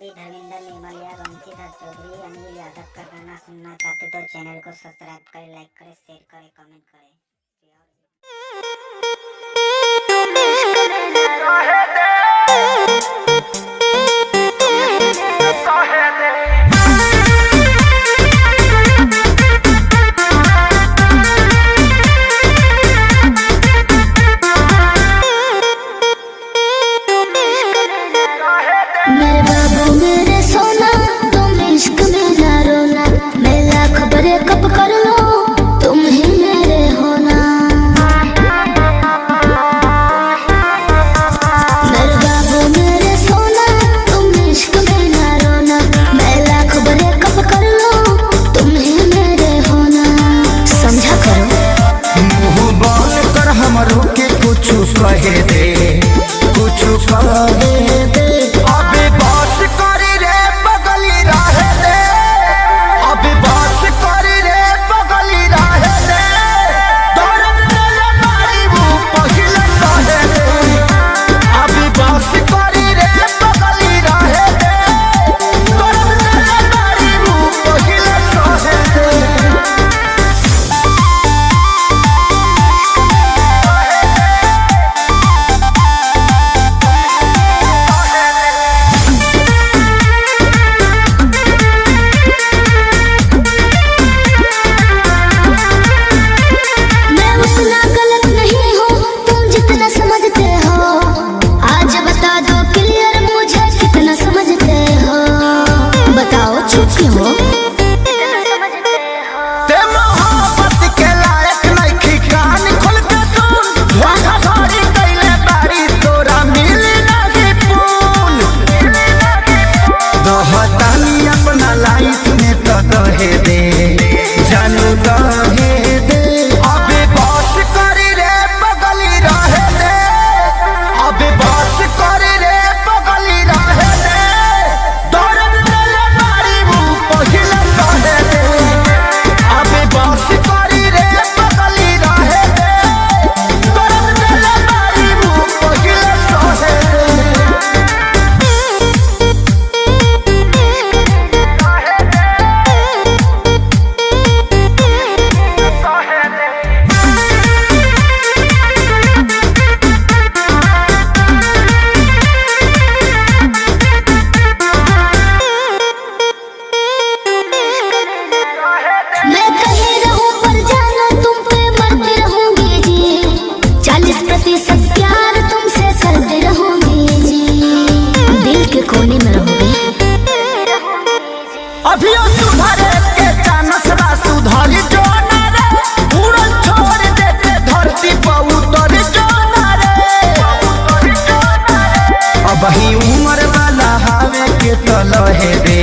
भी धर्मेंद्र निर्मल या बंशीधर चौधरी, अनिल यादव का गाना सुनना चाहते तो चैनल को सब्सक्राइब करें, लाइक करें, शेयर करें, कमेंट करें। मेरे बाबू मेरे सोना, तुम इश्क में ना रोना। मैं लाख ब्रेकअप कर लो, तुम ही मेरे होना। मेरे बाबू मेरे सोना, तुम इश्क में ना रोना। मैं लाख ब्रेकअप कर लो, तुम ही मेरे होना। समझा करो। मुँह बंद कर हमरो के कुछ कहे दे, कुछ कहे दे। अबे बस करी रे बगली रहे दे, अबे बस करी रे बगली रहे दे। दर्द देले मारी वो पहिले सहे दे। अबे बस करी रे बगली रहे दे, दर्द देले मारी वो पहिले सहे दे। मैं उतना गलत नहीं हूँ, तुम जितना समझते हो। आज बता दो क्लियर मुझे कितना समझते हो। बताओ चुप क्यों हो? ते मोहब्बत के लायक नइखी, कान खोल के सुन। धोखाधड़ी कइले बारी तोरा मिली नाही पून। दहतानी अपना लाइफ में तो दहे दे, जानू दहे दे। अबे बस करी रे बगली रहे दे, अबे बस करी रे बगली रहे दे। दर्द देले मारी वो पहिले सहे दे। अबे बस करी रे बगली रहे दे, दर्द देले मारी वो पहिले सहे दे। मैं कहीं रहूं पर जाना तुम पे मरती रहूंगी जी। 40% प्यार तुमसे करती रहूंगी जी। दिल के कोने में रहोगे। अभियो सुधरे के चानसवा सुधरी जो ना रे, उड़न छोड़ देते धरती पर उतर जो ना रे। अब ही उम्र वाला हावे के तलहे दे।